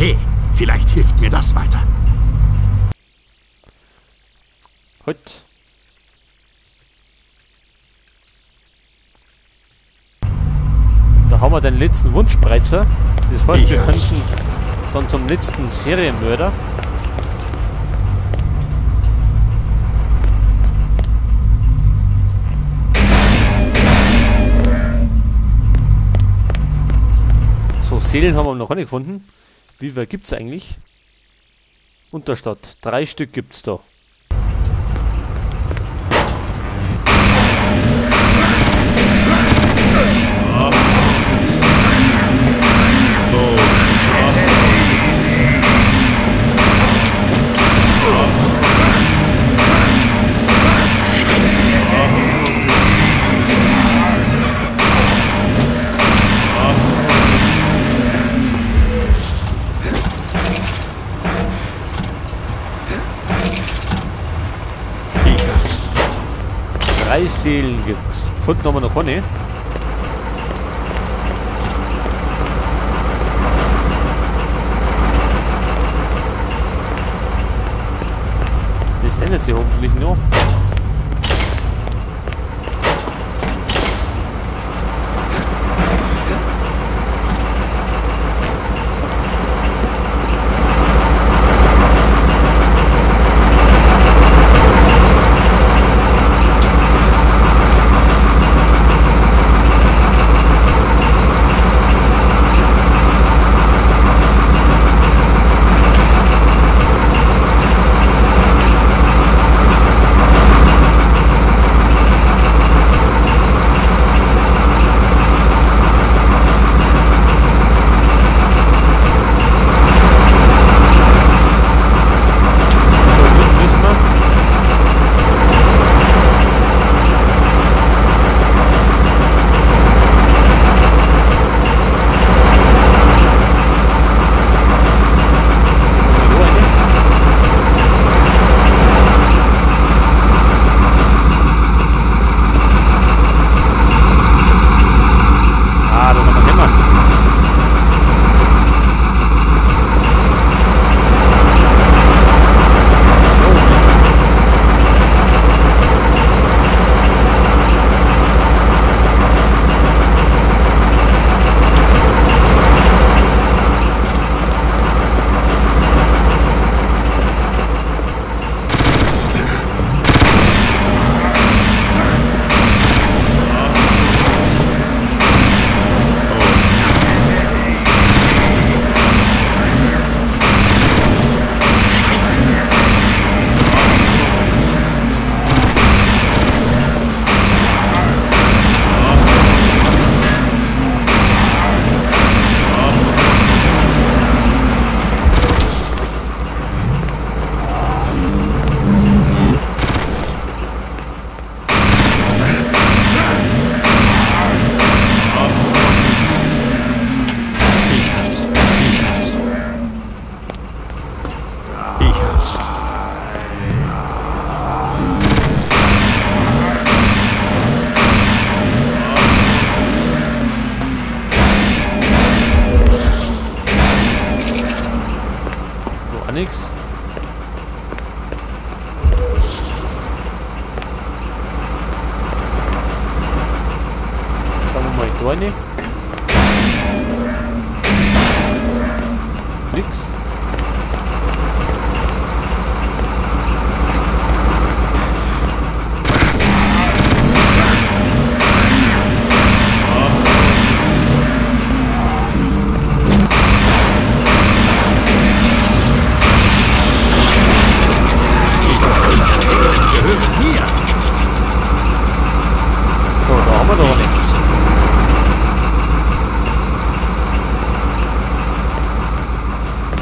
Hey, vielleicht hilft mir das weiter. Halt. Da haben wir den letzten Wunschspreizer. Das heißt, wir könnten dann zum letzten Serienmörder. So, Seelen haben wir noch nicht gefunden. Wie viel gibt es eigentlich? Unterstadt. 3 Stück gibt es da. Drei Seelen gibt's. Gefunden haben wir noch keine. Das ändert sich hoffentlich noch. Nix. Schauen wir mal da rein. Nix.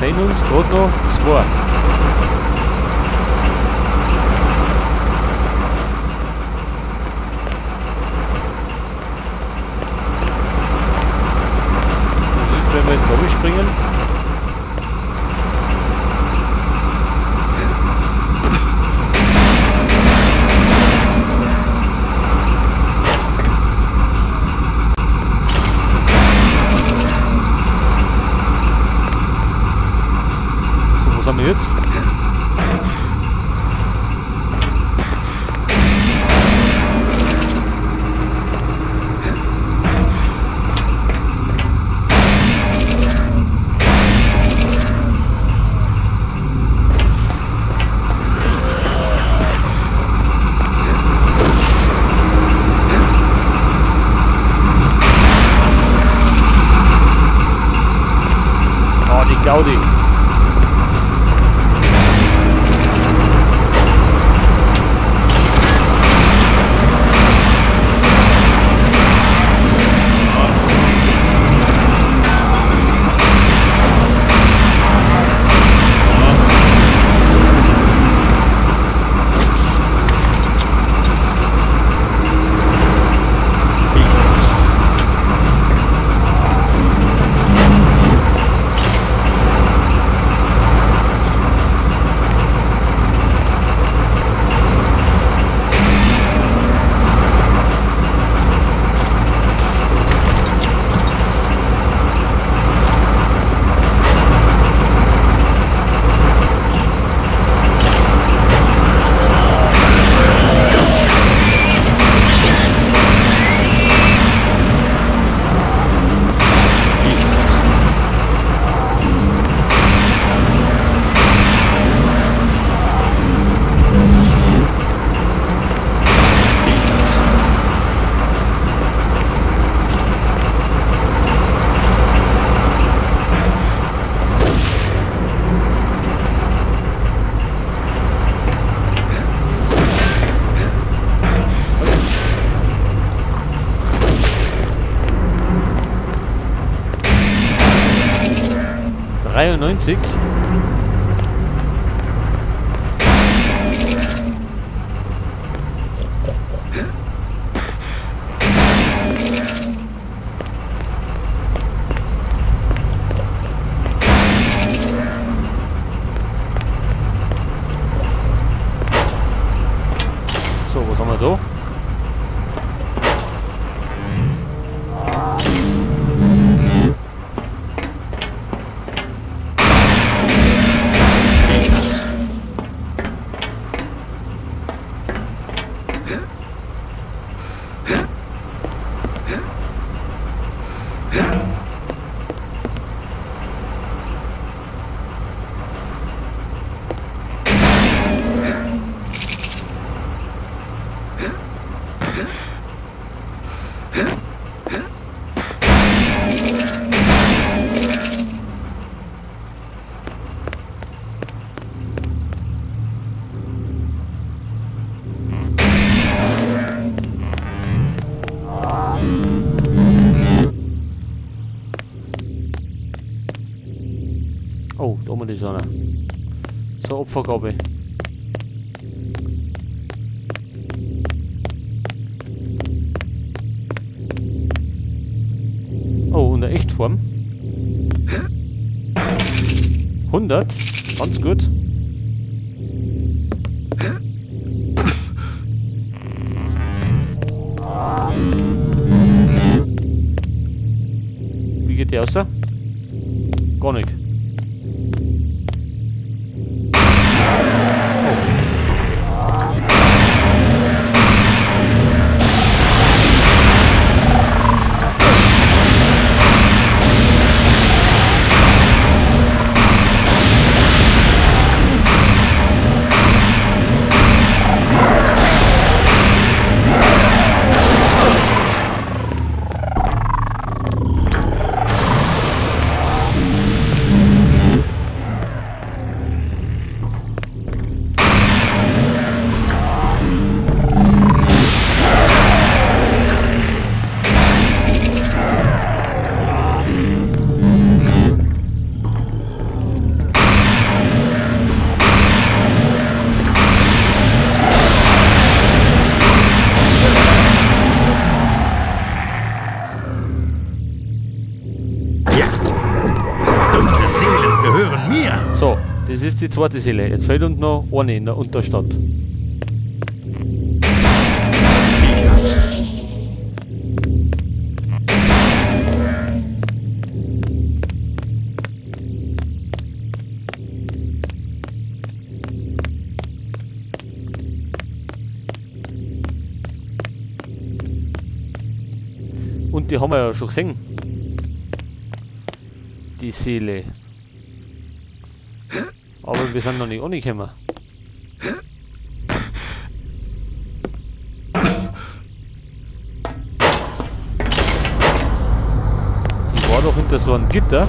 Fehlen uns gerade noch 2. Was ist, wenn wir jetzt da springen? wir jetzt? Oh, die Gaudi. 93. So, was haben wir da? Oh, da oben ist einer. So, Opfergabe. Oh, und eine Echtform. 100. Ganz gut. Wie geht die aus? Gar nicht. So, das ist die zweite Seele. Jetzt fehlt uns noch eine in der Unterstadt. die haben wir ja schon gesehen. Die Seele. Aber wir sind noch nicht angekommen. Die war doch hinter so einem Gitter.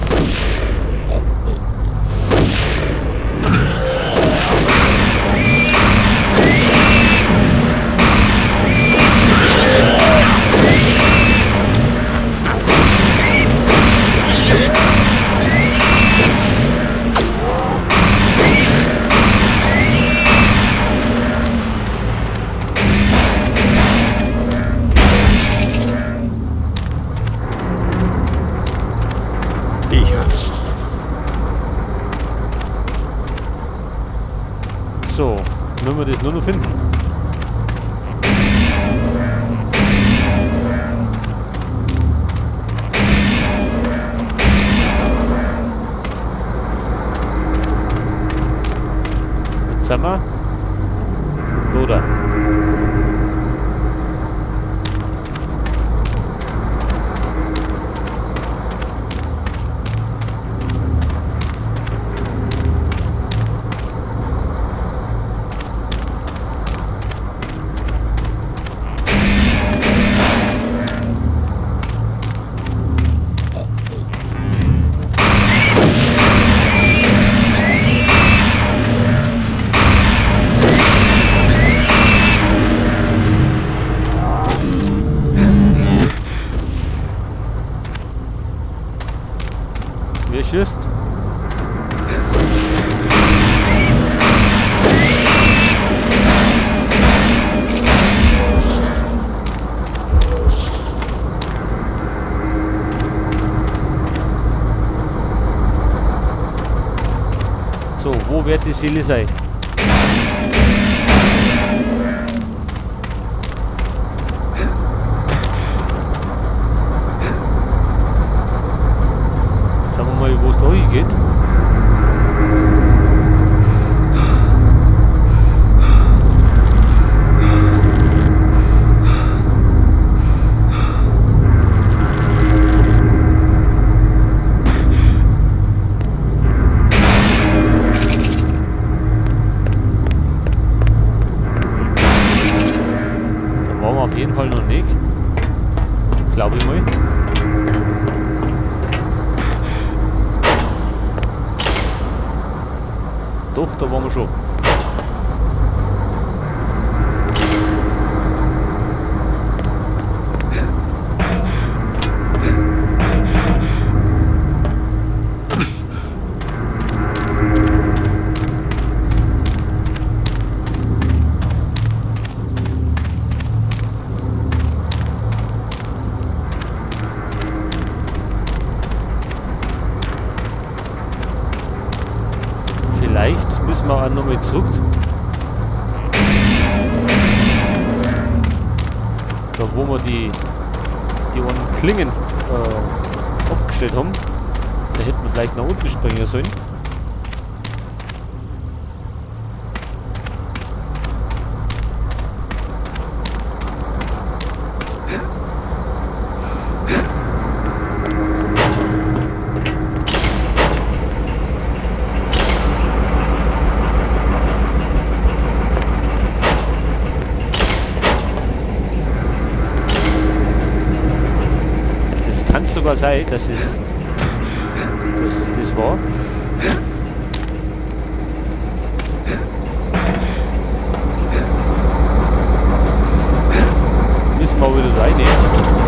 So, müssen wir das nur noch finden. Jetzt sind wir. Oder? Wer schießt? So, wo wird die Seele sein? Wo es da hingeht. Da waren wir auf jeden Fall noch nicht. Glaube ich mal. Doch, da waren wir schon. Vielleicht müssen wir auch nochmal zurück. Da wo wir die einen Klingen abgestellt haben. Da hätten wir vielleicht nach unten springen sollen. Kann sogar sein, dass es das war. Müssen wir wieder reinnehmen.